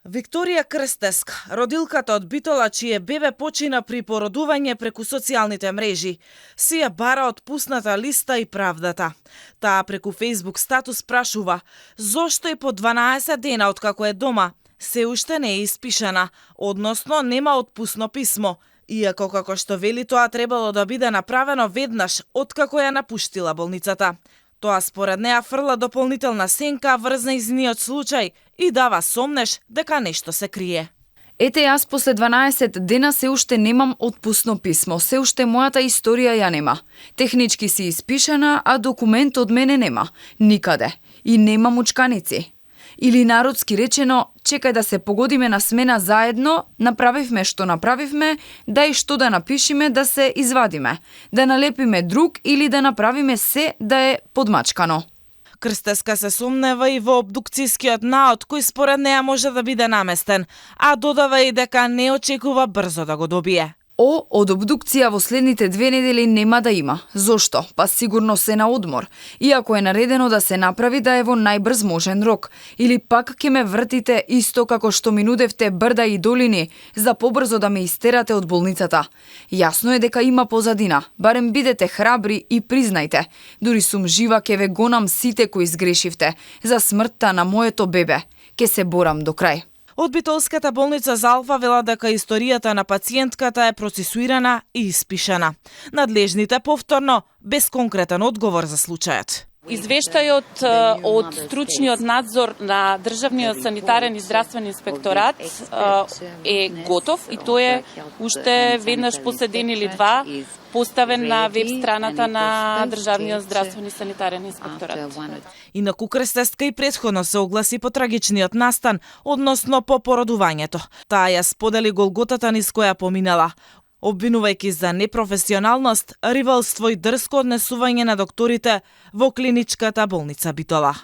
Викторија Крстеск, родилката од Битола, чие бебе почина при породување преку социјалните мрежи, си ја бара отпусната листа и правдата. Таа преку Facebook статус прашува зошто и по 12 дена откако е дома се уште не е испишана, односно нема отпусно писмо, иако како што вели тоа требало да биде направено веднаш откако ја напуштила болницата. Тоа според неа фрла дополнителна сенка врз нејзиниот случај и дава сомнеш дека нешто се крие. Ете, јас после 12 дена се уште немам отпусно писмо, се уште мојата историја ја нема. Технички си испишана, а документ од мене нема. Никаде. И немам учканици. Или народски речено, чекај да се погодиме на смена заедно, направивме што направивме, да и што да напишиме да се извадиме, да налепиме друг или да направиме се да е подмачкано. Крстеска се сомнева и во обдукцијскиот наод, кој според неа може да биде наместен, а додава и дека не очекува брзо да го добие. Од обдукција во следните 2 недели нема да има. Зошто? Па сигурно се на одмор. Иако е наредено да се направи да е во најбрз можен рок. Или пак ќе ме вртите исто како што ми нудевте брда и долини за побрзо да ме истерате од болницата. Јасно е дека има позадина. Барем бидете храбри и признајте. Дури сум жива, ќе ве гонам сите кои сгрешивте за смртта на моето бебе. Ке се борам до крај. Од Битолската болница за Алфа вела дека историјата на пациентката е процесуирана и испишана. Надлежните повторно без конкретен одговор за случајот. Извештајот од стручниот надзор на Државниот санитарен и здравствен инспекторат е готов и тој е уште веднаш после ден или два поставен на веб страната на Државниот здравствен и санитарен инспекторат. Инаку Крстеска и претходно се огласи по трагичниот настан, односно по породувањето. Таа ја сподели голготата низ која поминала, обвинувајќи за непрофесионалност, ривалство и дрско однесување на докторите во клиничката болница Битола.